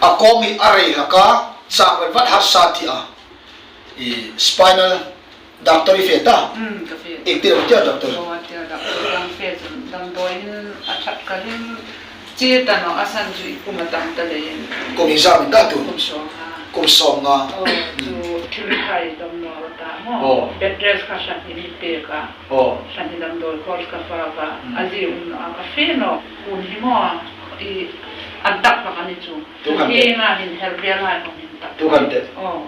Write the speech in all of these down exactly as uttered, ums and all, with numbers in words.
A kawng hi a rei hlak a, chang vat vat harsa ti a. I spinal doctor i fe ta? Hmm, ka fe. Ieng ti lo tia doctor? Aw, tia doctor, ka fe chu damdawi in a ṭhat ka ring. Chi ta naw a san chu i kum a tam ta leiin. Kum ieng zat am i ta tu? Kum sawm nga. Kum sawm nga. Aw, chu thil hai dam naw ta maw. Aw. Bed rest kha hran hni pek a. Aw. Hran hni damdawi course ka fak a. Hmm. A zi um naw a ka fe naw. Kun hi maw a, i an tak tak a ni chu. Tu kan te. Hi nga hin her bial lai ko hin tak. Tu kan te. Aw.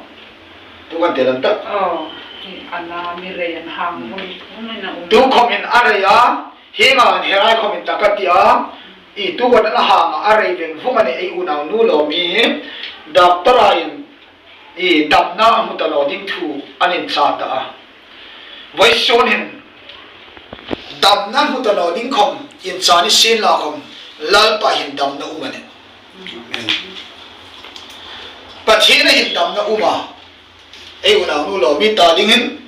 Tu kan te lan tak. Aw. Hi ana mi rei an hang. Hmm. Hun, hun na um. Tu khom hin a rei a. Hi nga an her ai khom hin tak a ti a. I tu kan a hang a rei veng vung a ni ei unau nu lo mi. Doctor a in i damna a hmu ta naw ding thu an inchah ta a. Vawisun hin damna hmu ta naw ding khom inchah ni sien la khom Lalpa hin damna um a nih. Pathien hin damna um a. Ei unau nu lo mi ta dingin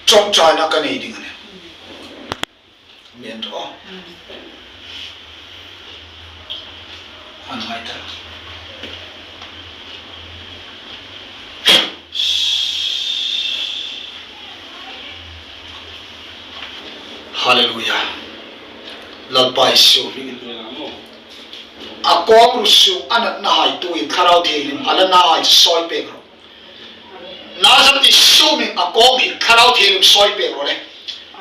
ṭawngṭaina ka nei ding a nih. Amen ro. An ngai ta. Hallelujah. Lalpa Isu hmingin. A kawng ru suk a natna hai tuin Thlarau Thienghlim a la na hai sawi pek ro. Nazareth Isu hmingin a kawng hi Thlarau Thienghlim sawi pek ro le.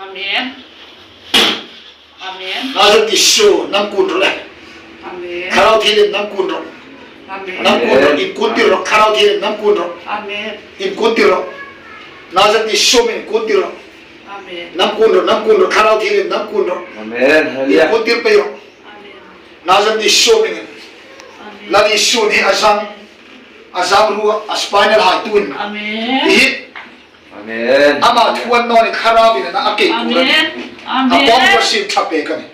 Amen. Amen. Nazareth Isu nang kun ro le. Amen. Thlarau Thienghlim nang kun ro. Amen. Nang kun ro, in kun tir ro, Thlarau Thienghlim nang kun ro. Amen. In kun tir ro. Nazareth Isu hmingin kun tir ro. Amen. Nang kun ro, nang kun ro, Thlarau Thienghlim nang kun ro. Amen. In kun tir pei ro. Amen. Nazareth Isu hmingin. Amen. Lal Isu hi a zang, a zang ru a, a spinal hai tuin. Amen. Hi. Amen. Ama thuan naw ni Thlarau in a kei kuran. Amen. A kawng ru a siem ṭha pek a nih.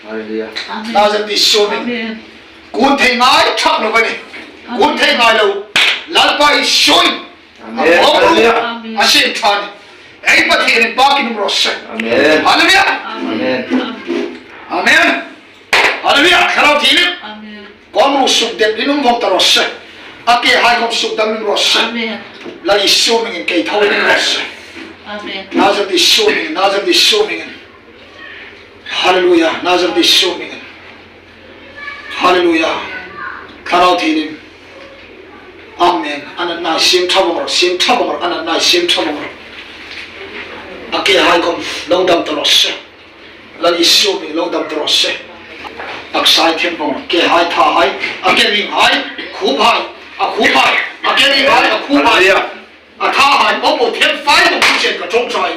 Hallelujah. Amen. Nazareth Isu hmingin. Amen. Kun thei ngai ṭhak lo a nih. Amen. Kun thei ngai lo. Lalpa Isu in. Amen. A kawng ru. Hallelujah. Amen. A siem ṭha a nih. Ei Pathien in pakin um raw se. Amen. Hallelujah. Amen. Amen. Hallelujah. Thlarau Thienghlim. Amen. Kawng ru suk det in um vong ta raw se. A ke hai khom suk dam in raw se. Amen. Lal Isu hmingin kei tho in um raw se. Amen. Nazareth Isu hmingin, Nazareth Isu hmingin. Hallelujah. Nazareth Isu hmingin. Hallelujah. Thlarau Thienghlim. Amen. A natna siem ṭha vong ro, siem ṭha vong ro, a natna siem ṭha vong ro. A ke hai khom lo dam ta raw se. Lal Isu hmingin lo dam ta raw se. Taksa hi them vong ro, ke hai, tha hai, a ke ring hai, khup hai, a khup hai, a ke ring hai, a khup hai. Hallelujah. A tha hai, po po them fai vong chu chen ka ṭawngṭai.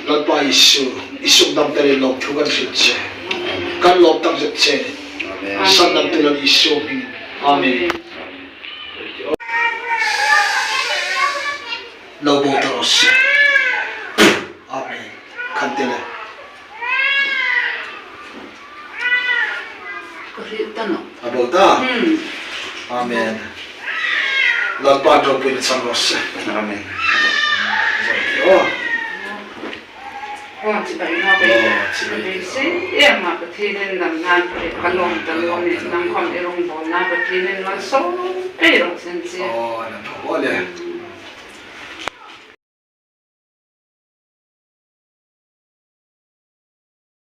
Lalpa Isu, i suk dam ta le lawmthu kan hril che. Kan lawm tak zet che. Amen. Sandamtu Lal Isu hmingin. Amen. Lo bo ta raw se. Amen. Kan ti le. Ka hriet ta nawh. A bo ta? Hmm. Amen. Lalpan ropuina chang raw se. Amen. Oh. Oh, chibai nawh. Oh, chibai. Chibai se. Ema Pathienin damna ka lawm ta nawh ni, nang khom i rongbawlna Pathienin malsawm ei raw se. Oh, nang khom le.